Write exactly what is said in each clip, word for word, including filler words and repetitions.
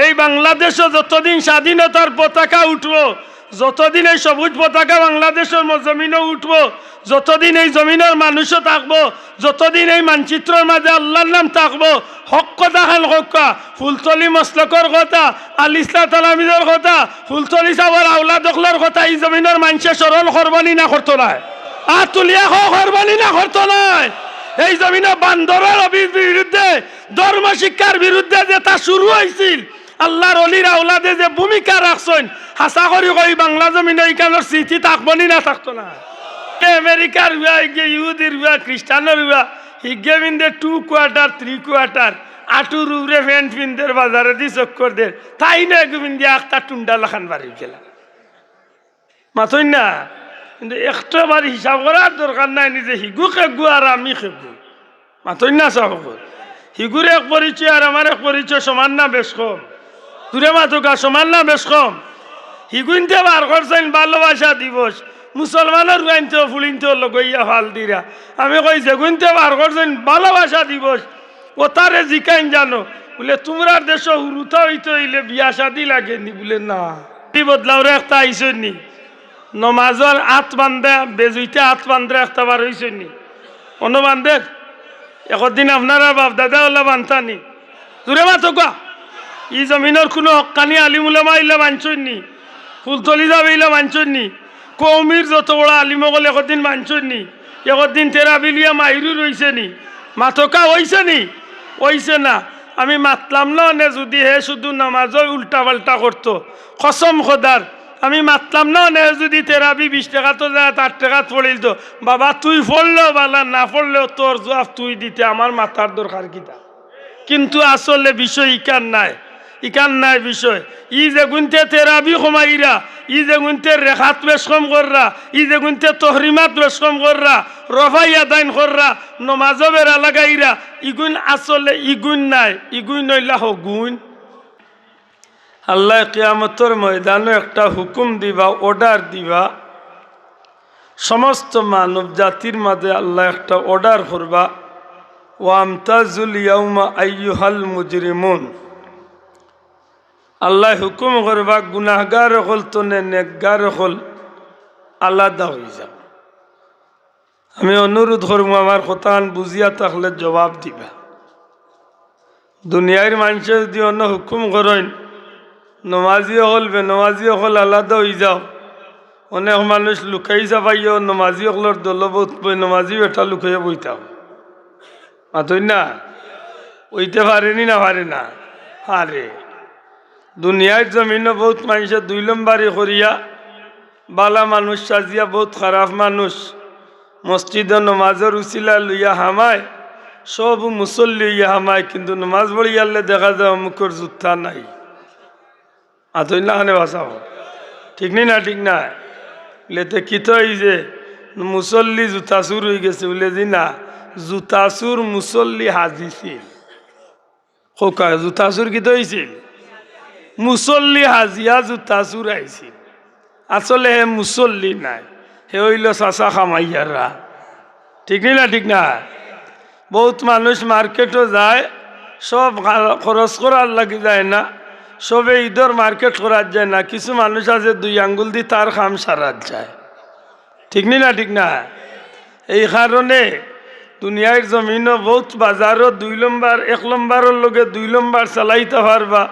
এই বাংলাদেশো যতদিন স্বাধীনতার পতাকা উঠবো, যতদিন এই সবুজ পতাকা বাংলাদেশর ম-, জমিনো উঠবো, যতদিন এই জমিনর মানুষও থাকবো, যতদিন এই মানচিত্রর মাঝে আল্লার নাম থাকবো, হক কথাখান কউক্কা, ফুলতলি মসলকর কথা, আল ইসলাহ তালামিজর কথা, ফুলতলি সাবর আওলাদ অকলর কথা, ই জমিনর মানষে স্মরণ করবো নি না করতো নায়? আত তুলিয়া কও, করবো নি না করতো নায়? এই জমিনো বান্দরর অভি-, বিরুদ্ধে, ধর্ম শিক্ষার বিরুদ্ধে যেটা শুরু অইছিল, আল্লার অলির আওলাদে যে ভূমিকা রাখছইন, হাছা করি কই, বাংলা জমিনো ইখানর স্মৃতি থাকবো নি না থাকতো নায়? আমেরিকার হুয়া, ইগে ইহুদির হুয়া, খ্রিস্টানর হুয়া, হিগে পিন্দে two quarter, three quarter, আটুর উপরে প্যান্ট পিন্দের, বাজারেদি চক্কর দের, তাইন এগু পিন্দিয়া আখতা টুন্ডা লাখান বাড়ি গেলা। মাতইন না? কিন্তু একটা বার হিসাব করার দরকার নাই নি যে হিগু কেগু আর আমি কেগু। মাতইন না সাব অকল? হিগুর এক পরিচয় আর আমার এক পরিচয় সমান না বেশ কম? জুরে মাতউক্কা, সমান না বেশ কম? হিগুইন্তে বার করছইন ভালোবাসা দিবস, মুসলমানর হুয়াইন্তে ফুড়িন্তে লগইয়া ফাল দিরা। আমি কই, যেগুইন্তে বার করছইন ভালোবাসা দিবস, অতারে জিকাইন জানো, বুলে, তুমরার দেশো হুরুতা অইতে অইলে বিয়া শাদি লাগে নি? বুলে, না। ই বদলাওরে একটা আইছইন নি? নমাজর আত বান্ধা, বেজুইতে আত বান্ধা একটা বার অইছইন নি? অনো বান্ধের? একদিন আপনারা বাপ দাদা অকলে বান্ধতা নি? জুরে মাতউক্কা। ই জমিনর কুনু হক্কানি আলিম উলামা ইলা বানছইন নি? ফুলতলি সাবে ইলা বানছইন নি? কওমির যত বড় আলিম অকল একদিন বানছইন নি? একদিন তেরাবি লইয়া মাইরু রইছে নি? মাতউক্কা, অইছে নি? অইছে না। আমি মাতলাম না অনে যুদি হে শুধু নমাজো উল্টা পাল্টা করতো, কসম খোদার, আমি মাতলাম না অনে যুদি তেরাবি বিশ রেকাতো যায় আট রেকাত পড়িলতো, বাবা তুই পড়লেও বালা, না পড়লেও তোর জুয়াব তুই দিতে, আমার মাতার দরকার কিতা? কিন্তু আসলে বিষয় ইখান নায়, ইখান নায় বিষয়। ই যেগুইন্তে তেরাবি কমাইরা, ই যেগুইন্তে রেকাত বেশ কম কররা, ই যেগুইন্তে তহরিমাত বেশ কম কররা, রফাই আদাইন কররা, নমাজো বেড়া লাগাইরা, ইগুইন আসলে ইগুইন নায়, ইগুইন অইলা হগুইন। আল্লায় কিয়ামতর ময়দানো একটা হুকুম দিবা, order দিবা, সমস্ত মানব জাতির মাঝে আল্লায় একটা order করবা, "ওয়ামতাজুল ইয়াউমা আইয়ুহাল মুজরিমুন।" আল্লায় হুকুম করবা, "গুনাহগার অকল তনে নেকগার অকল আলাদা অইযাও।" আমি অনুরোধ করমু, আমার কথাখান বুঝিয়া থাকলে জবাব দিবা। দুনিয়ার মানষে যুদি অনো হুকুম করইন, "নমাজি অকল, বেনমাজি অকল আলাদা অইযাও", অনেক মানুষ লুকাই চাপাইও, নমাজি অকলর দলো বউত, বেনমাজি বেটা লুকাইয়া বইতাম। মাতইন না? অইতে পারে নি না পারে না? পারে। দুনিয়ার জমিনো বউত মানষে দুই লম্বারি করিয়া, বালা মানুষ সাজিয়া বউত খারাপ মানুষ, মসজিদো নমাজর উছিলা লইয়া হামায়, সব মুসল্লি অইয়া হামায়, কিন্তু নমাজ পড়িয়ারলে দেখা যায় অমুকর জুতা নাই। মাতইন না কেনে বা সাব? ঠিক নি না? ঠিক না? বুলে, "তে কিতা অইছে? মুসল্লি জুতা চুর অইগেছে?" বুলে, "জি না, জুতা চুর মুসল্লি হাজিছিল।" কউক্কা, জুতা চুর কিতা অইছিল? মুসল্লি হাজিয়া জুতা চুর আইছিল। আসলে হে মুসল্লি নায়, হে অইলো চাচা কামাইয়ারা। ঠিক নি না? ঠিক না? বউত মানুষ মার্কেটো যায়, সব খা-, খরচ করার লাগি যায় না, সবে ইদর মার্কেট করাত যায় না। কিছু মানুষ আছে দুই আঙ্গুলদি তার কাম সারাত যায়। ঠিক নি না? ঠিক না? এই কারণে দুনিয়ার জমিনো বউত বাজারো দুই লম্বার, এক লম্বারর লগে দুই লম্বার চালাইতা পারবা,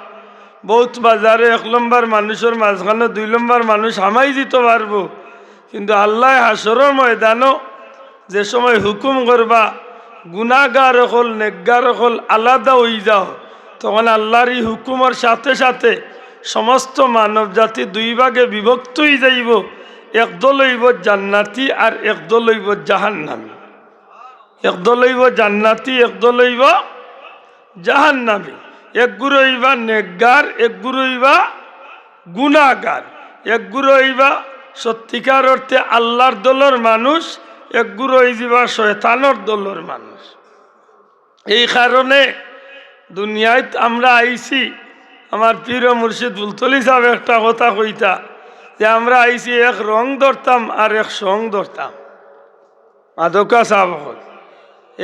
বউত বাজারো এক লম্বার মানুষর মাঝখানো দুই লম্বার মানুষ হামাই যিতো পারবো, কিন্তু আল্লায় হাশরর ময়দানো যে সময় হুকুম করবা, "গুনাগার অকল, নেকগার অকল আলাদা অইযাও", তখন আল্লার ই হুকুমর সাথে সাথে সমস্ত মানব জাতি দুই ভাগে বিভক্ত অইযাইবো। একদল অইবো জান্নাতি আর একদল অইবো জাহান্নামী। একদল অইবো জান্নাতি, একদল অইবো জাহান্নামী। একগুর অইবা নেকগার, একগুর অইবা গুনাগার। একগুর অইবা সত্যিকার অর্থে আল্লার দলর মানুষ, একগুর অইযিবা শয়তানর দলর মানুষ। এই কারণে দুনিয়াত আমরা আইছি, আমার পীর ও মুর্শিদ ফুলতলি সাবে একটা কথা কইতা যে, "আমরা আইছি এক রং ধরতাম আর এক সং ধরতাম।" মাতউক্কা সাব অকল,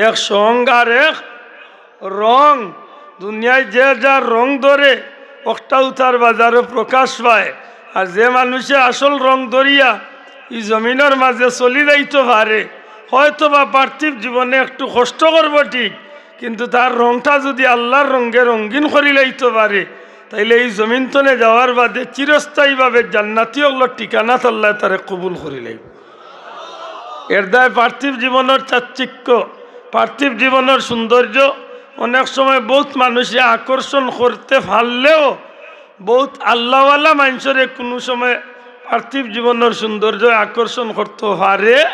এক সং আর এক রং। দুনিয়াত যে যার রং ধরে, অকটাউ তার বাজারো প্রকাশ পায়। আর যে মানুষে আসল রং ধরিয়া ই জমিনর মাঝে চলি যাইতো পারে, হয়তো বা পার্থিব জীবনে একটু কষ্ট করবো ঠিক, কিন্তু তার রংটা যুদি আল্লার রঙে রঙিন করি লাইতো পারে, তাইলে ই জমিন তনে যাওয়ার বাদে চিরস্থায়ীভাবে জান্নাতি অকলর ঠিকানাত আল্লায় তারে কবুল করি লাইবো। এর দায় পার্থিব জীবনর চাকচিক্য, পার্থিব জীবনর সৌন্দর্য অনেক সময় বউত মানুষে আকর্ষণ করতে পারলেও বউত আল্লাওয়ালা মানষরে কুনু সময় পার্থিব জীবনর সৌন্দর্য আকর্ষণ করতো পারে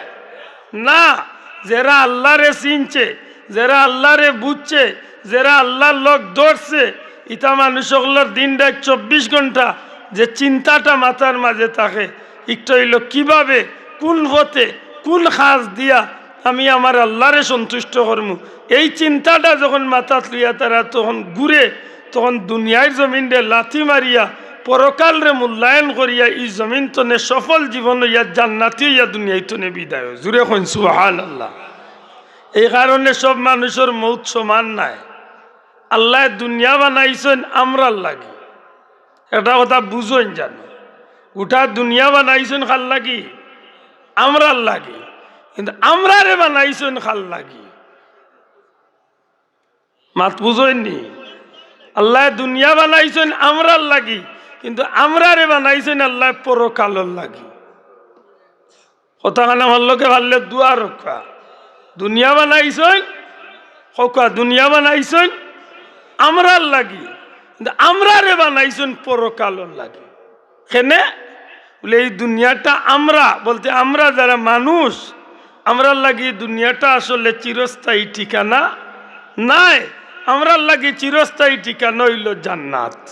না। যেরা আল্লারে চিনছে, যেরা আল্লারে বুঝছে, যেরা আল্লার লগ ধরছে, ইতা মানুষ অকলর দিন রাইত চব্বিশ ঘন্টা যে চিন্তাটা মাথার মাঝে থাকে, একটা অইলো কিভাবে, কুন পথে, কুন কাজ দিয়া আমি আমার আল্লারে সন্তুষ্ট করমু। এই চিন্তাটা যখন মাথাত লইয়া তারা তখন ঘুরে, তখন দুনিয়ার জমিনরে লাথি মারিয়া, পরকালরে মূল্যায়ন করিয়া ই জমিন তনে সফল জীবন অইয়া জান্নাতি অইয়া দুনিয়ার তনে বিদায় অয়। জুরে কইন সুবহানাল্লাহ। এই কারণে সব মানুষর মউত সমান নায়। আল্লায় দুনিয়া বানাইছইন আমরার লাগি। এটা কথা বুঝইন জানো, গোটা দুনিয়া বানাইছইন কার লাগি? আমরার লাগি। কিন্তু আমরারে বানাইছইন কার লাগি? মাত বুঝইন নি? আল্লায় দুনিয়া বানাইছইন আমরার লাগি, কিন্তু আমরারে বানাইছইন আল্লায় পরকালর লাগি। কথা কানা ভাল্লকে ভাল্লে দুয়া রক্ষা। দুনিয়া বানাইছইন, কউক্কা, দুনিয়া বানাইছইন আমরার লাগি, কিন্তু আমরারে বানাইছইন পরকালর লাগি। কেনে? বলে, এই দুনিয়াটা আমরা, বলতে আমরা যারা মানুষ, আমরার লাগি দুনিয়াটা আসলে চিরস্থায়ী ঠিকানা নায়। আমরার লাগি চিরস্থায়ী ঠিকানা অইলো জান্নাত।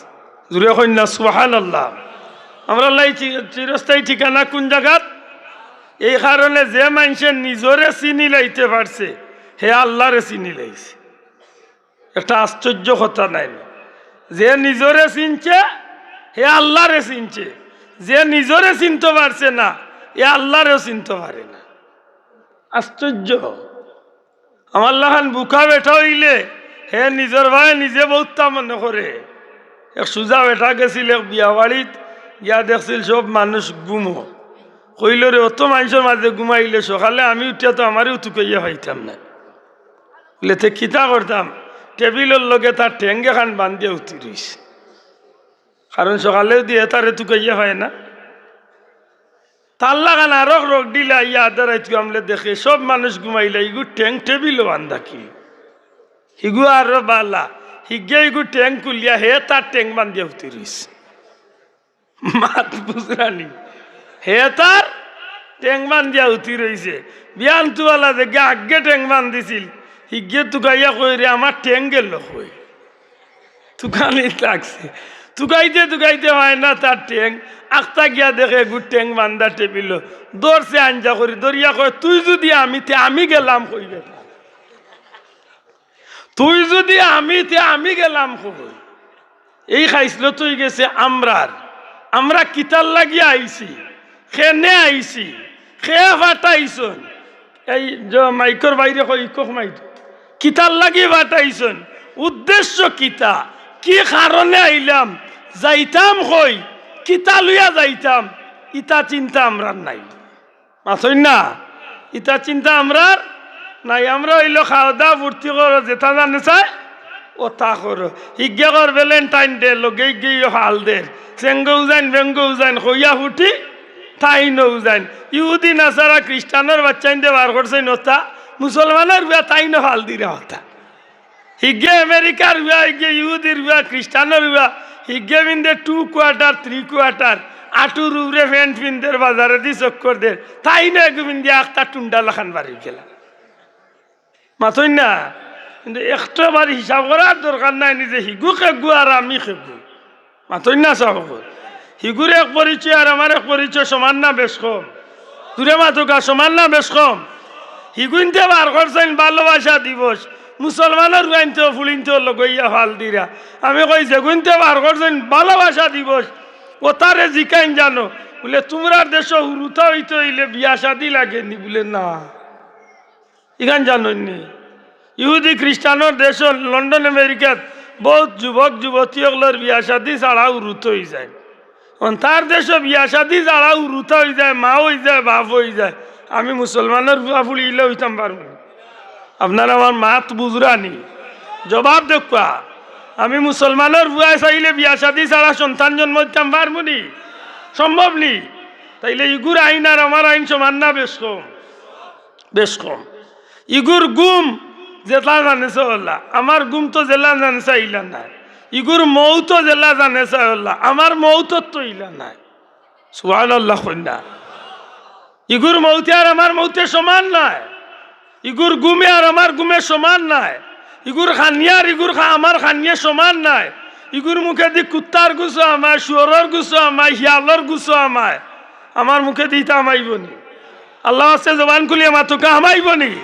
জুরে কইন না সুবহানাল্লাহ। আমরার লাগি চি-, চিরস্থায়ী ঠিকানা কুন জাগাত? এই কারণে যে মানষে নিজরে চিনি লাইতে পারছে, হে আল্লারে চিনি লাইছে। একটা আশ্চর্য কথা নায় নি? যে নিজরে চিনছে, হে আল্লারে চিনছে। যে নিজরে চিনতো পারছে না, হে আল্লারেও চিনতো পারে না। আশ্চর্য। আমার লাখান বুকা বেটা অইলে হে নিজর বায় নিজে বউত্তা মনে করে। এক সুজা বেটা গেছিল এক বিয়া বাড়িত, গিয়া দেখছিল সব মানুষ ঘুমো। কইলো, "রে, অত মানষর মাঝে ঘুমাইলে সকালে আমি উঠিয়া তো আমারেও তুকাইয়া পাইতাম না।" বলে, "তে কিতা করতাম?" টেবিলর লগে তার ঠেং এখান বান্ধিয়া উঠি রইছে। কারণ সকালে যুদি হে তারে তুকাইয়া পায় না। তার লাখান আরক রগ ঢিলা আইয়া আধা রাইত আমলে দেখে সব মানুষ ঘুমাইলা, ইগু ঠেং টেবিলো বান্ধা কি? হিগু আরো বালা, হিগে ইগু ঠেং খুলিয়া হে তার ঠেং বান্ধিয়া উঠি রইছে। মাত বুঝরা নি? হে তার ঠেং বান্ধিয়া উঠি রইছে। বিয়ান তুয়ালা যেগে আগে ঠেং বান্ধিছিল, হিগে তুকাইয়া কয়, "রে, আমার ঠেং গেল কই?" তুকানি লাগছে। তুকাইতে তুকাইতে পায় না তার ঠেং। আখতা গিয়া দেখে এগু ঠেং বান্ধা টেবিলো। ধরছে আঞ্জা করি, ধরিয়া কয়, "তুই যুদি আমি, তে আমি গেলাম কই বেটা? তুই যুদি আমি, তে আমি গেলাম কই?" এই খাইছলত অইগেছে আমরার। আমরা কিতার লাগি আইছি? কেনে আইছি? কে ফাটাইছইন? এই যে মাইকর বাইরে কই, ইকক মাইক। কিতার লাগি ফাটাইছইন? উদ্দেশ্য কিতা? কি কারণে আইলাম? যাইতাম কই? কিতা লইয়া যাইতাম? ইতা চিন্তা আমরার নাই। মাতইন না? ইতা চিন্তা আমরার নাই। আমরা অইলো খাওয়া দাওয়া ফুর্তি করো, যেতা জানে চায়, অতা করো। হিগে কর Valentine Day, লগে হিগে ইয়ে ফাল দের। চেঙ্গও যাইন, বেঙ্গও যাইন, কইয়া ফুটি, তাইনও যাইন। ইহুদি নাসারা খ্রিস্টানর বাচ্চাইনদে বার করছইন অতা, মুসলমানর বিয়া তাইনও ফাল দিরা অতা। হিগে আমেরিকার বিয়া, হিগে ইহুদির বিয়া, খ্রিস্টানর বিয়া, হিগে পিন্দে two quarter, three quarter, আটুর উপরে প্যান্ট পিন্দের, বাজারেদি চক্কর দের, তাইনও এগু পিন্দিয়া আখতা টুন্ডা লাখান বাড়ি গেলা। মাতইন না? কিন্তু একটা বার হিসাব করার দরকার নাই নিজে, হিগু কেগু আর আমি কেগু। মাতইন না সাব অকল। হিগুর এক পরিচয় আর আমার এক পরিচয় সমান না বেশ কম? জুরে মাতউক্কা, সমান না বেশ কম? হিগুইনতে বার করছইন ভালোবাসা দিবস, মুসলমানর উয়াইনতেও ফুড়িনতেও লগইয়া ফাল দিরা। আমি কই, যেগুইনতে বার করছইন ভালোবাসা দিবস, অতারে জিকাইন জানো, বুলে, "তুমরার দেশো হুরুতা অইতে অইলে বিয়া শাদি লাগে নি?" বুলে, "না।" ইখান জানইন নি? ইহুদি খ্রিস্টানর দেশো লন্ডন আমেরিকাত বউত যুবক যুবতী অকলর বিয়া শাদী ছাড়া উরুতা অইযায়। অন তার দেশো বিয়া শাদী ছাড়া উরুতা অইযায়, মা অইযায়, বাপ অইযায়। আমি মুসলমানর ফুয়া ফুড়ি ইলা অইতাম পারমু নি? আপনারা আমার মাত বুঝরা নি? জবাব দেউক্কা। আমি মুসলমানর ফুয়ায় চাইলে বিয়া শাদী ছাড়া সন্তান জন্ম দিতাম পারমু নি? সম্ভব নি? তাইলে ইগুর আইন আর আমার আইন সমান না বেশ কম? বেশ কম। ইগুর ঘুম যেলা জানে চাই অলা, আমার ঘুম তো যেলা জানে চাই ইলা নায়। ইগুর মউত যেলা জানে চাই অলা, আমার মউত তো ইলা নায়। সুবহানাল্লাহ কইন না। ইগুর মউতে আর আমার মউতে সমান নায়। ইগুর ঘুমে আর আমার ঘুমে সমান নায়। ইগুর খানিয়ে আর ইগুর খা-, আমার খানিয়ে সমান নায়। ইগুর মুখেদি কুত্তার গুসো হামায়, শুয়োরর গুসো হামায়, হিয়ালর গুসো হামায়। আমার মুখেদি ইতা হামাইবো নি? আল্লার ওয়াস্তে জবান খুলিয়া মাতউক্কা, হামাইবো নি?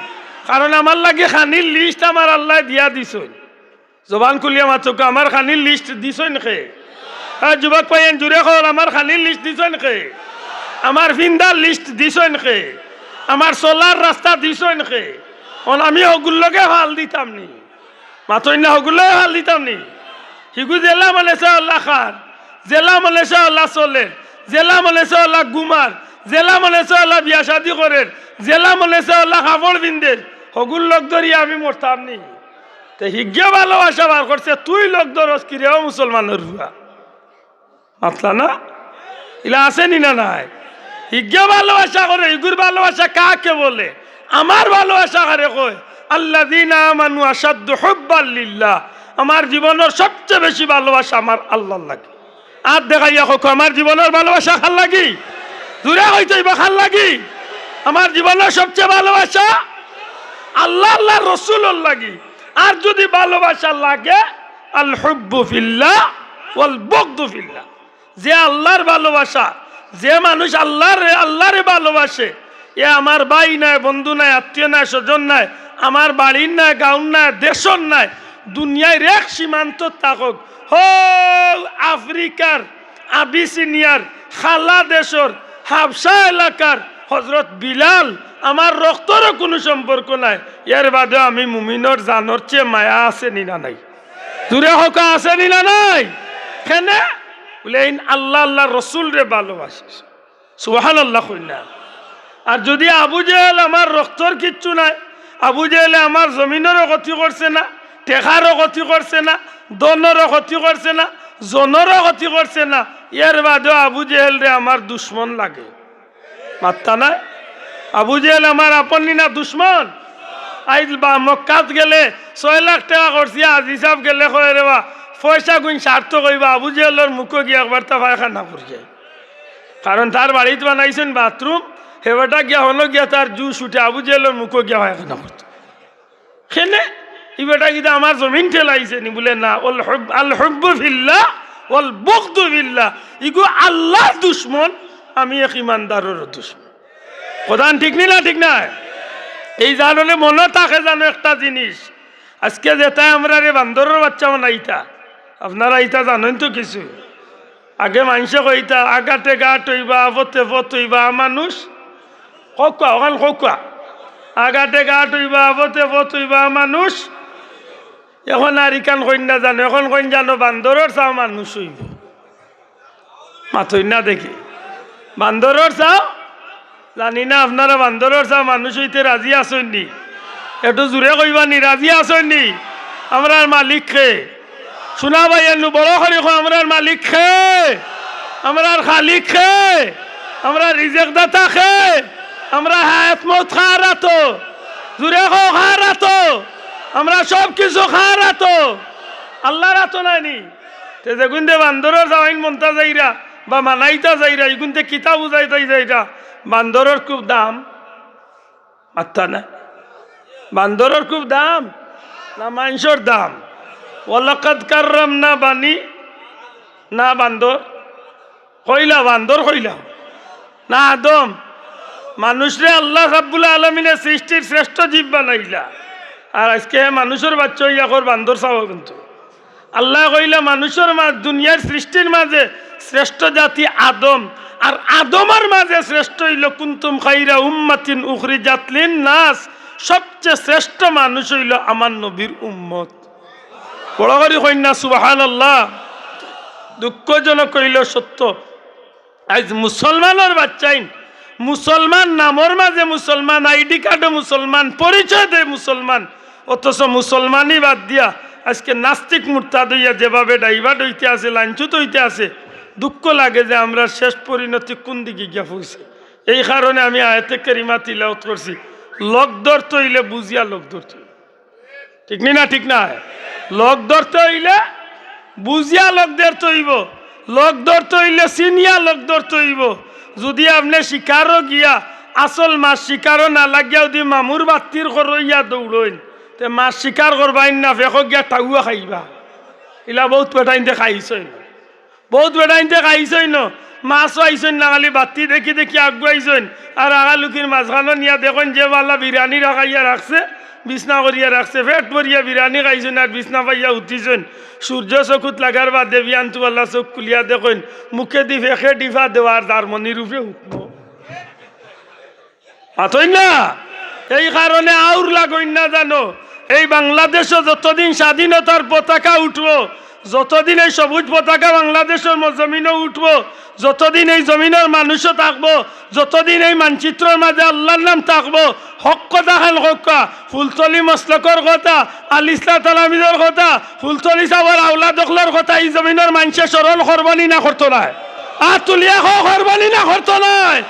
কারণ আমার লাগি খানির list আমার আল্লায় দিয়া দিছইন। জবান খুলিয়া মাতউক্কা, আমার খানির list দিছইন কে? হ্যাঁ, যুবক ভাইয়াইন, জুরে কউক্কা, আমার খানির list দিছইন কে? আমার ফিন্দার list দিছইন কে? আমার চলার রাস্তা দিছইন কে? অন আমি হগুর লগে ফাল দিতাম নি? মাতইন না, হগুর লগে ফাল দিতাম নি? হিগু যেলা মনে চায় অলা খার, যেলা মনে চায় অলা চলের, যেলা মনে চায় অলা ঘুমার, যেলা মনে চায় অলা বিয়া শাদী করের, যেলা মনে চায় অলা কাপড় পিন্দের, হগুর লগ ধরিয়া আমি মরতাম নি? তে হিগে ভালোবাসা বার করছে, তুই লগ ধরস কিরে ও মুসলমানর ফুয়া? মাতলা না? ইলা আছে নি না নাই? হিগে ভালোবাসা করে, হিগুর ভালোবাসা কাকে বলে? আমার ভালোবাসা কারে কয়? আল্লাযীনা আমানু আশাদ্দু হুব্বাল লিল্লাহ। আমার জীবনর সবচেয়ে বেশি ভালোবাসা আমার আল্লার লাগি। আত দেখাইয়া কউক্কা, আমার জীবনর ভালোবাসা কার লাগি? জুরে কইতে অইবো, কার লাগি? আমার জীবনর সবচেয়ে ভালোবাসা আল্লা, আল্লার রসুলর লাগি। আর যুদি ভালোবাসা লাগে, আল হুব্বু ফিল্লাহ ওয়াল বুগদু ফিল্লাহ। যে আল্লার ভালোবাসা, যে মানুষ আল্লারে, আল্লারে ভালোবাসে, এ আমার ভাই নায়, বন্ধু নায়, আত্মীয় নায়, স্বজন নায়, আমার বাড়ির নায়, গাঁওর নায়, দেশর নায়, দুনিয়ার এক সীমান্ত থাকউক, হউ আফ্রিকার আবিসিনিয়ার খালা দেশর হাবশা এলাকার হজরত বিলাল, আমার রক্তরও কুনু সম্পর্ক নাই, এর বাদেও আমি মুমিনর জানর চেয়ে মায়া আছে নি না নাই? জুরে কউক্কা, আছে নি না নাই? কেনে? বুলে, এইন আল্লা, আল্লার রসুলরে ভালোবাসিস। সুবহানাল্লাহ কইন না। আর যুদি আবু জেহেল আমার রক্তর কিচ্ছু নাই, আবু জেহেলে আমার জমিনরও ক্ষতি করছে না, টেকারও ক্ষতি করছে না, ধনরও ক্ষতি করছে না, জনরও ক্ষতি করছে না, এর বাদেও আবু জেহেলরে আমার দুশমন লাগে। মাতরা না? আবু জেহেল আমার আপন নি না দুশমন? আইজ বা মক্কাত গেলে ছয় লাখ টেকা খরচিয়া হাজি সাব গেলে কয়, "রে বা, পয়সা গুইন সার্থক অইবা।" আবু জেহেলর মুখো গিয়া একবারতা পায়খানা করিয়া। কারণ তার বাড়িত বানাইছইন বাথরুম, হে বেটা গিয়া হনো গিয়া তার জু ছুটে, আবু জেহেলর মুখো গিয়া পায়খানা করতো। কেনে? ই বেটা কিতা আমার জমিন ঠেলাইছে নি? বুলে, "না, ওয়াল হুব-, আল হুব্বু ফিল্লাহ ওয়াল বুগদু ফিল্লাহ।" ইগু আল্লার দুশমন, আমি এক ইমানদারর দুশমন। কথা ঠিক নি না? ঠিক না? এই জানলে মনো থাকে জানো একটা জিনিস, আজকে যেতায় আমরারে বান্দরর বাচ্চা বানাইতা, আপনারা ইতা জানইন তো কিছু। আগে মানষে কইতা, "আগাটে ঘাট অইবা, পথে পথ অইবা, মানুষ।" কউক্কা, অখান কউক্কা। "আগাটে ঘাট অইবা, পথে পথ অইবা, মানুষ।" এখন আর ইখান কইন না জানো, এখন কইন জানো, "বান্দরর চাও মানুষ অইবো।" মাতইন না দেখি। বান্দরর চাও? জানি না আপনারা বান্দরর চাও মানুষ অইতে রাজি আছইন নি? একটু জুরে কইবা নি, রাজি আছইন নি? আমরার মালিক কে? শুনা ভাই, এনু বড় করি কও, আমরার মালিক কে? আমরার খালিক কে? আমরার রিজেক দাতা কে? আমরার হায়াত মউত কার আতো? জুরে কও, কার আতো? আমরার সব কিছু কার আতো? আল্লার আতো নায় নি? তে যেগুইন্দে বান্দরর চাওয়াইন মনতা যাইরা বা মানাইতা যাইরা, ইগুইন্দে কিতা বুঝাইতায় যাইরা? বান্দরর খুব দাম। মাতরা না? বান্দরর খুব দাম না মানষর দাম? "ওয়ালাকাদ কাররামনা বানি", না বান্দর? কইলা বান্দর কইলা? না আদম? মানুষরে আল্লাহ রাব্বুল আলামিনে সৃষ্টির শ্রেষ্ঠ জীব বানাইলা। আর আজকে হে মানুষর বাচ্চা অইয়া কর বান্দর চাও কিন্তু। আল্লায় কইলা, মানুষর মা-, দুনিয়ার সৃষ্টির মাঝে শ্রেষ্ঠ জাতি আদম, আর আদমর মাঝে শ্রেষ্ঠ অইলো, "কুনতুম খাইরা উম্মাতিন উখরিজাত লিন-নাস", সবচেয়ে শ্রেষ্ঠ মানুষ অইলো আমার নবীর উম্মত। বড় করি কইন না সুবহানাল্লাহ। দুঃখজনক অইলো সত্য, আইজ মুসলমানর বাচ্চাইন, মুসলমান নামর মাঝে মুসলমান, আইডি কার্ডো মুসলমান, পরিচয় দেয় মুসলমান, অথচ মুসলমানি বাদ দিয়া আইজকে নাস্তিক মুরতাদ অইয়া যেভাবে divert অইতে আছে, লাঞ্ছিত অইতে আছে, দুঃখ লাগে যে আমরার শেষ পরিণতি কুন দিকে গিয়া পৌঁছে। এই কারণে আমি আয়াতে কারিমা তিলাওয়াত করছি, লগ ধরতে অইলে বুঝিয়া লগ ধরতে অইবো। ঠিক নি না? ঠিক নায়? লগ ধরতে অইলে বুঝিয়া লগ ধরতে অইবো, লগ ধরতে অইলে চিনিয়া লগ ধরতে অইবো। যুদি আপনে শিকারো গিয়া আসল মাছ শিকারো না লাগিয়া যুদি মামুর বাত্তির করইয়া দৌড়ইন, তে মাছ শিকার করবাইন না, ফেকো গিয়া টাউয়া খাইবা। ইলা বউত বেটাইন্তে খাইছইন। বউত বেটাইন্তে খাইছইন, মাছও আইছইন না, খালি বাত্তি দেখি দেখি আগুয়াইছইন। আর আগালুকির মাঝখানো নিয়া দেখইন যে বালা বিরানি রাখাইয়া রাখছে, বিছনা করিয়া রাখছে, পেট ভরিয়া বিরানি খাইছইন আর বিছনা পাইয়া উঠিছইন। সূর্য চকুত লাগার বাদে বিয়ানতু বালা চউখ খুলিয়া দেখইন, মুখেদি ফেকে ডিফা দেওয়ার জার্মনির উপরে উঠবো। মাতইন না? এই কারণে আউর লাগইন না জানো। এই বাংলাদেশো যতদিন স্বাধীনতার পতাকা উঠবো, যতদিন এই সবুজ পতাকা বাংলাদেশর ম-, জমিনো উঠবো, যতদিন এই জমিনর মানুষও থাকবো, যতদিন এই মানচিত্রর মাঝে আল্লার নাম থাকবো, হক কথা খান কউক্কা, ফুলতলি মসলকর কথা, আল ইসলাহ তালামিজর কথা, ফুলতলি সাবর আওলাদ অকলর কথা ই জমিনর মানষে স্মরণ করবো নি না করতো নায়? আত তুলিয়া কও, করবো নি না করতো নায়?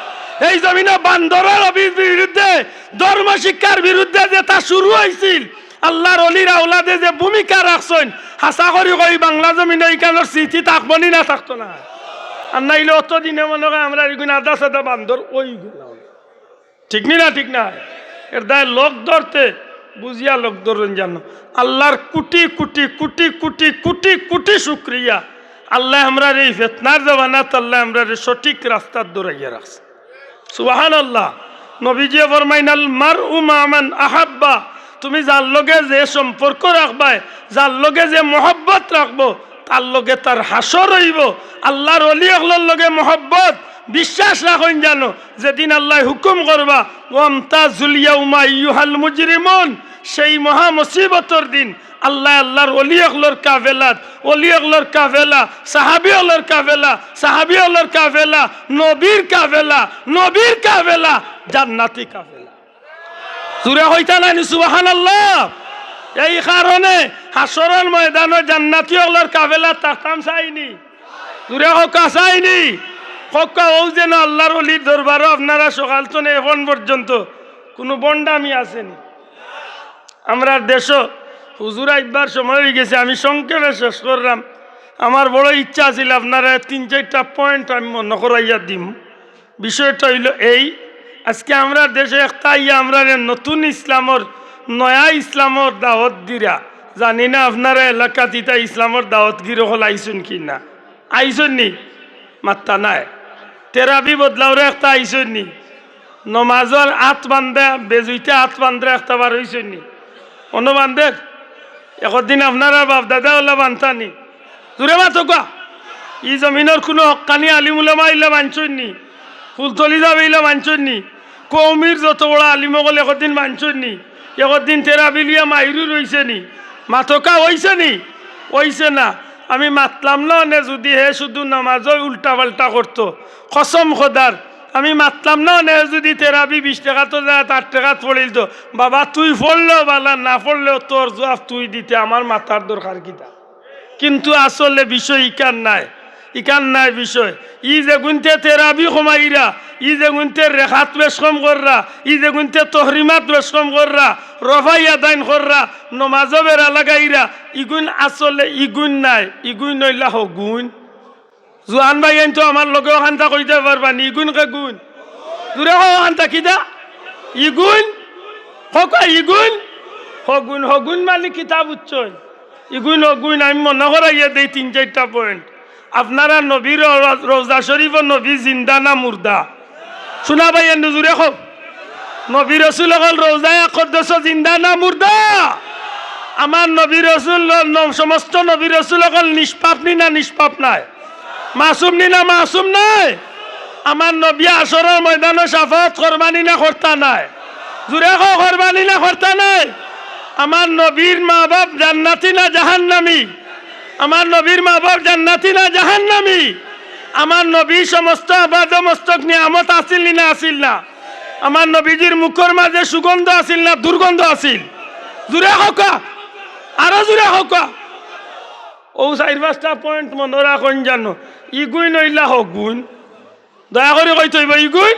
এই জমিনো বান্দরর অবি-, বিরুদ্ধে, ধর্ম শিক্ষার বিরুদ্ধে যেটা শুরু অইছিল, আল্লার অলির আওলাদে যে ভূমিকা রাখছইন, হাছা করি কই বাংলা জমিনো ইখানর স্মৃতি থাকবো নি না থাকতো নায়? আর নাইলে অতদিনে মনো কয় আমরার ইগুইন আধা সাদা বান্দর অইগুইন। ঠিক নি না? ঠিক নায়? এর দায় লগ ধরতে বুঝিয়া লগ ধরইন জানো। আল্লার কোটি কোটি কোটি কোটি কোটি কোটি শুকরিয়া, আল্লায় আমরারে এই ফিতনার জমানাত আল্লায় আমরারে সঠিক রাস্তাত ধরাইয়া রাখছে। সুবহানাল্লাহ। নবীজিয়ে ফরমাইন, "আল মারউ মাআ মান আহাব্বা।" তুমি যার লগে যে সম্পর্ক রাখবায়, যার লগে যে মহব্বত রাখবো, তার লগে তার হাশর অইবো। আল্লার অলি অকলর লগে মহব্বত, বিশ্বাস রাখইন জানো, যেদিন আল্লায় হুকুম করবা, "ওয়ামতাজুল ইয়াউমা আইয়ুহাল মুজরিমুন", সেই মহা মুসিবতর দিন আল্লায় আল্লার অলি অকলর কাফেলাত, অলি অকলর কাফেলা, সাহাবী অকলর কাফেলা, সাহাবী অকলর কাফেলা, নবীর কাফেলা, নবীর কাফেলা, জান্নাতি কাফেলা। জুরে কইতা নানি সুবহানাল্লাহ? এই কারণে হাশরর ময়দানো জান্নাতি অকলর কাফেলাত থাকতাম চাইনি। জুরে কউক্কা চাইনি। কউক্কা অউ যেন আল্লার অলির দরবারো আপনারা সকাল তনে এখন পর্যন্ত কুনু ভন্ডামি আছেনি? আমরার দেশো হুজুর আইবার সময় অইগেছে, আমি সংক্ষেপে শেষ কররাম। আমার বড় ইচ্ছা আছিল আপনারারে তিন চাইরটা point আমি মনো করাইয়া দিমু। বিষয়টা অইলো এই, আইজকে আমরার দেশো একটা আইয়া আমরারে নতুন ইসলামর, নয়া ইসলামর দাওয়াত দিরা। জানি না আপনারা এলাকাত ইতা ইসলামর দাওয়াতগির অকল আইছইন কি না, আইছইন নি? মাত্তা নাই। তেরাবি বদলাওরে একটা আইছইন নি? নমাজর আত বান্ধা, বেজুইতে আত বান্ধা একটা বার অইছইন নি? অনো বান্ধের? একদিন আপনারা বাপ দাদা অকলে বান্ধতা নি? জুরে মাতউক্কা। ই জমিনর কুনু হক্কানি আলিম উলামা ইলা বানছইন নি? ফুলতলি যাবে ইলা বানছইন নি? কওমির যত বড় আলিম অকল একদিন বানছইন নি? একদিন তেরাবি লইয়া মাইরু রইছে নি? মাতউক্কা, অইছে নি? অইছে না। আমি মাতলাম না অনে যুদি হে শুধু নমাজো উল্টা পাল্টা করতো, কসম খোদার, আমি মাতলাম না অনে যুদি তেরাবি বিশ রেকাত যায়, আট রেকাত পড়িলতো, বাবা তুই পড়লেও বালা, না পড়লেও তোর জুয়াব তুই দিতে, আমার মাতার দরকার কিতা? কিন্তু আসলে বিষয় ইখান নায়, ইখান নায় বিষয়। ই যেগুইন্তে তেরাবি কমাইরা, ই যেগুইন্তে রেকাত বেশ কম কররা, ই যেগুইন্তে তহরিমাত বেশ কম কররা, রফাই আদাইন কররা, নমাজো বেড়া লাগাইরা, ইগুইন আসলে ইগুইন নায়, ইগুইন অইলা হগুইন। জুয়ান ভাইয়াইন তো আমার লগে অখানতা কইতা পারবা নি, ইগুইন কেগুইন? জুরে কও অখানতা কিতা? ইগুইন? কউক্কা ইগুইন? হগুইন, হগুইন মানি কিতা বুঝছইন? ইগুইন হগুইন আমি মনো করাইয়া দেই তিন চাইরটা point। আপনারা নবীর রওজা, রওজা শরীফো নবী জিন্দা না মুর্দা? শুনা ভাইয়াইন জুরে কও। নবী রসুল অকল রওজায়ে আকদসো জিন্দা না মুর্দা? আমার নবী রসুল, ন-, সমস্ত নবী রসুল অকল নিষ্পাপ নি না নিষ্পাপ নায়? মাসুম নি না মাসুম নায়? আমার নবী হাশরর ময়দানো শাফাআত করবা নি না করতা নায়? জুরে কও, করবা নি না করতা নায়? আমার নবীর মা বাপ জান্নাতি না জাহান্নামি? আমার নবীর মা বাপ জান্নাতি না জাহান্নামি? আমার নবী সমস্ত আবাদ মস্তক নিয়ামত আছিল নি না আছিল না? আমার নবীজির মুখর মাঝে সুগন্ধ আছিল না দুর্গন্ধ আছিল? জুরে কউক্কা, আরো জুরে কউক্কা। অউ চাইর পাঁচটা point মনো রাখইন জানো, ইগুইন অইলা হগুইন। দয়া করি কইতে অইবো, ইগুইন।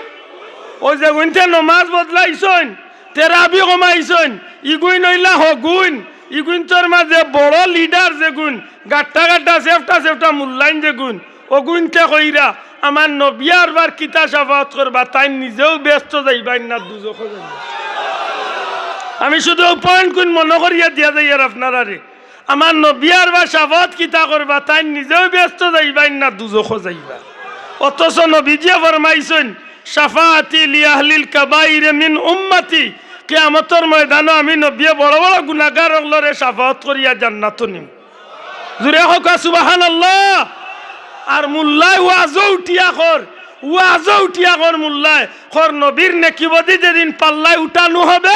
অউ যেগুইনতে নমাজ বদলাইছইন, তেরাবি কমাইছইন, ইগুইন অইলা হগুইন। ইগুইনতর মাঝে বড় leader যেগুইন, গাট্টা গাট্টা, সেফটা সেফটা মুল্লাইন যেগুইন, অগুইনতে কইরা, আমার নবী আরবার কিতা শাফাআত করবা, তাইন নিজেও বেহেস্তো যাইবা না দুজখো যাইবা? আমি শুধু অউ point গুইন মনো করিয়া দিয়া যাইয়ার আপনারারে। আমার নবী আরবার শাফাআত কিতা করবা, তাইন নিজেও বেহেস্তো যাইবা না দুজখো যাইবা? অথচ নবীজিয়ে ফরমাইছইন, "শাফাআতি লি আহলিল কাবাইরি মিন উম্মতি।" কিয়ামতর ময়দানো আমি নবীয়ে বড় বড় গুনাগার অকলরে শাফাআত করিয়া জান্নাতো নিমু। জুরে কউক্কা সুবহানাল্লাহ। আর মুল্লায় ওয়াজো উঠিয়া কর, ওয়াজো উঠিয়া কর মুল্লায়, কর নবীর নেকিবদি যেদিন পাল্লায় উঠানো হবে,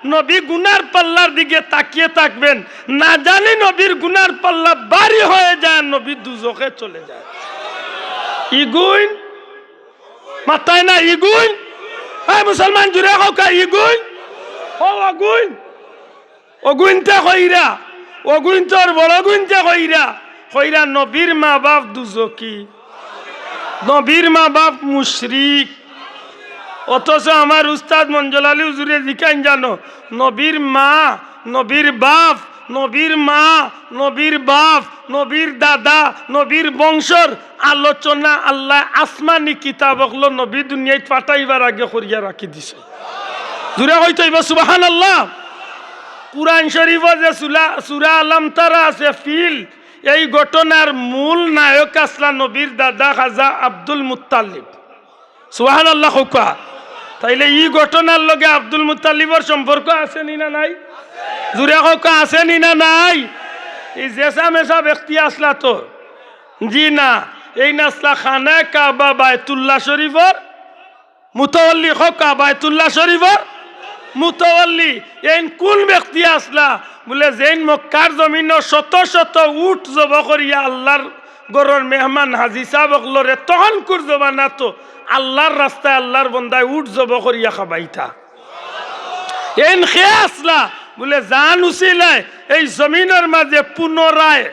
নবী গুনার পাল্লার দিকে তাকিয়ে থাকবেন, না জানি নবীর গুনার পাল্লা ভারী হয়ে যায়, নবী দুজখে চলে যায়। ইগুইন মাতইন না, ইগুইন। এই মুসলমান, জুরে কউক্কা, ইগুইন। ও অগুইন। অগুইনতে কইরা, অগুইনতর বড় গুইনতে কইরা, কইরা নবীর মা বাপ দুজখি, নবীর মা বাপ মুশরিক। অথচ আমার উস্তাদ মঞ্জল আলী হুজুরে জিকাইন জানো, নবীর মা, নবীর বাপ, নবীর মা, নবীর বাপ, নবীর দাদা, নবীর বংশর আলোচনা আল্লায় আসমানি কিতাব অকলো নবী দুনিয়াত পাঠাইবার আগে করিয়া রাখি দিছে। জুরে কইতে অইবো সুবহানাল্লাহ। কুরআন শরীফো যে সুলা-, সূরা আলাম তারা আছে, ফিল, এই ঘটনার মূল নায়ক আছলা নবীর দাদা খাজা আব্দুল মুত্তালিব। সুবহানাল্লাহ কউক্কা। তাইলে ই ঘটনার লগে আব্দুল মুত্তালিবর সম্পর্ক আছে নি না নাই? জুরে কউক্কা, আছে নি না নাই? ই যেসা মেসা ব্যক্তি আছলা তো? জি না। এইন আছলা খানায়ে কাবা বায়তুল্লাহ শরীফর মুতাওয়াল্লি, কউক্কা, বায়তুল্লাহ শরীফর মুতাওয়াল্লি। এইন কুন ব্যক্তি আছলা? বুলে, যেইন মক্কার জমিনো শত শত উট জবো করিয়া আল্লার ঘরর মেহমান হাজি সাব অকলরে, তখনকুর জমানাত আল্লার রাস্তায় আল্লার বন্দায় উট জবো করিয়া খাবাইতা। এইন কে আছলা? বুলে, যান উছিলায় এই জমিনর মাঝে পুনরায়,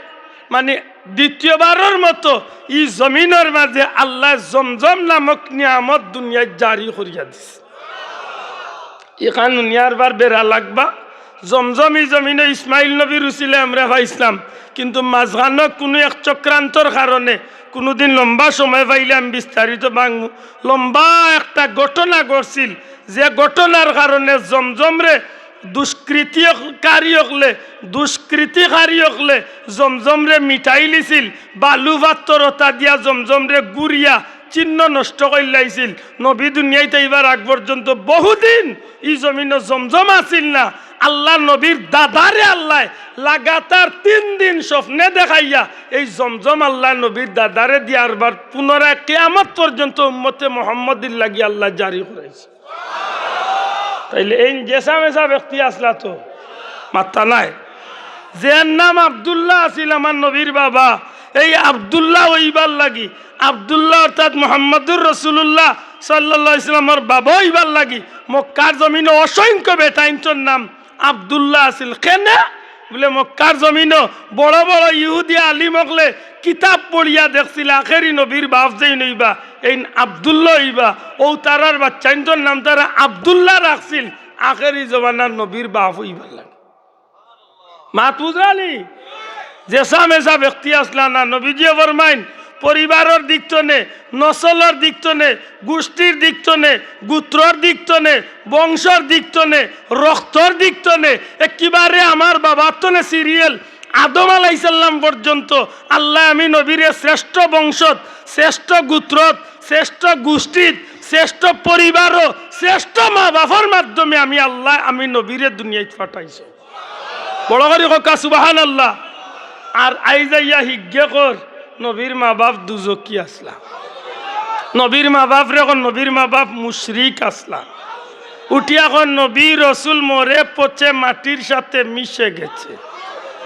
মানি দ্বিতীয়বারর মতো ই জমিনর মাঝে আল্লায় জমজম নামক নিয়ামত দুনিয়াত জারি করিয়া দিছে। ইখান হুনিয়া আরবার বেড়া লাগবা। জমজম ই জমিনো ইসমাইল নবীর উছিলায় আমরা পাইছলাম, কিন্তু মাঝখানো কুনু এক চক্রান্তর কারণে কুনুদিন লম্বা সময় পাইলে আমি বিস্তারিত ভাঙমু। লম্বা একটা ঘটনা ঘটছিল, যে ঘটনার কারণে জমজমরে দুষ্কৃতিকারী অকলে, দুষ্কৃতিকারী অকলে জমজমরে মিটাইলিছিল, বালু পাত্থর অতা দিয়া জমজমরে গুড়িয়া চিহ্ন নষ্ট করিলাইছিল। নবী দুনিয়াত আইবার আগ পর্যন্ত বহুদিন ই জমিনো জমজম আছিল না। আল্লার নবীর দাদারে আল্লায় লাগাতার তিন দিন স্বপ্নে দেখাইয়া এই জমজম আল্লার নবীর দাদারে দিয়া আরবার পুনরায় কিয়ামত পর্যন্ত উম্মতে মুহাম্মদীর লাগি আল্লায় জারি করাইছে। তাইলে এইন যেসা মেসা ব্যক্তি আছলা তো? মাত্তা নাই। যের নাম আব্দুল্লাহ আছিল আমার নবীর বাবা, এই আব্দুল্লাহ অইবার লাগি, আব্দুল্লাহ অর্থাৎ মুহাম্মাদুর রাসূলুল্লাহ সাল্লাল্লাহু আলাইহি ওয়াসাল্লামর বাবা অইবার লাগি মক্কার জমিনো অসংখ্য বেটাইন্তর নাম আব্দুল্লাহ আছিল। কেনে? বুলে মক্কার জমিনো বড় বড় ইহুদি আলিম অকলে কিতাব পড়িয়া দেখছিল, আখেরি নবীর বাপ যেইন অইবা, এইন আব্দুল্লাহ অইবা। অউ তারার বাচ্চাইন্তর নাম তারা আব্দুল্লাহ রাখছিল, আখেরি জমানার নবীর বাপ অইবার লাগি। মাত বুঝরানি? যেসা মেসা ব্যক্তি আছলা না, নবীজিয়ে ফরমাইন, পরিবারর দিক তনে, নসলর দিক তনে, গুষ্টির দিক তনে, গুত্রর দিক তনে, বংশর দিক তনে, রক্তর দিক তনে, একেবারে আমার বাবার তনে সিরিয়াল আদম আলাইহিস সালাম পর্যন্ত আল্লায় আমি নবীরে শ্রেষ্ঠ বংশত, শ্রেষ্ঠ গুত্রত, শ্রেষ্ঠ গুষ্টিত, শ্রেষ্ঠ পরিবারো, শ্রেষ্ঠ মা বাপর মাধ্যমে আমি আল্লায় আমি নবীরে দুনিয়াত পাঠাইছে। বড় করি কউক্কা সুবহানাল্লাহ। আর আইজ আইয়া হিগ্গে কর, নবীর মা বাপ দুজখি আছলা। নবীর মা বাপরে কর, নবীর মা বাপ মুশরিক আছলা। উঠিয়া কর, "নবী রসুল মরে পচে মাটির সাথে মিশে গেছে।"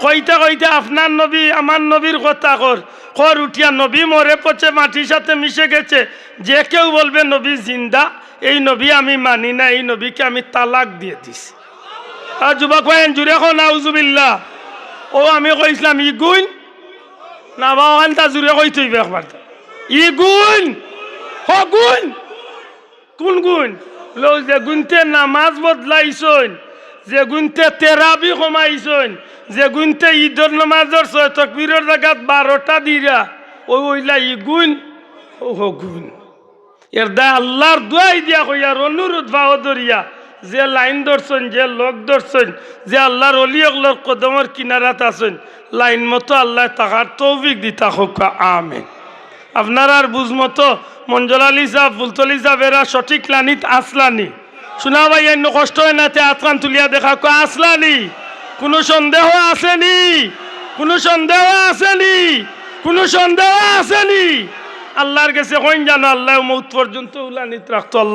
কইতে কইতে আপনার নবী, আমার নবীর কথা কর, কর উঠিয়া, "নবী মরে পচে মাটির সাথে মিশে গেছে, যে কেউ বলবে নবী জিন্দা, এই নবী আমি মানি না, এই নবীকে আমি তালাক দিয়ে দিছি।" আর যুবক ভাই, জুরে কও নাউজুবিল্লাহ। ও আমি কইছিলাম ইগুইন, না বা ওখানটা জুরে কইতে অইবে একবার। ইগুইন, হগুইন, কোন গুইন? লও, যেগুইনতে নামাজ বদলাইছইন, যেগুইনতে তেরাবি কমাইছইন, যেগুইনতে ইদর নামাজর ছয় তকবিরর জাগাত বারোটা দিরা, ও অইলা ইগুইন, ও হগুইন। এর দায় আল্লার দুয়াই দিয়া কইয়ার অনুরোধ পাও ধরিয়া, যে লাইন ধরছইন, যে লগ ধরছইন, যে আল্লার অলি অকলর কদমর কিনারাত আছইন, লাইন মতো আল্লায় থাকার তৌফিক দিতা কউক্কা, আমিন। আপনারার বুঝ মতো মঞ্জল আলী সাব, ফুলতলি সাব এরা সঠিক লাইনিত আছলানি। শুনা ভাই, অইন্য কষ্ট অয় না, তে আতখান তুলিয়া দেখাউক্কা, আছলানি? কুনু সন্দেহ আছেনি? কুনু সন্দেহ আছেনি? কুনু সন্দেহ আছেনি? আল্লার গেছে কইন জানো, আল্লায় মউত পর্যন্ত অউ লাইনিত রাখতো। আল্লাহ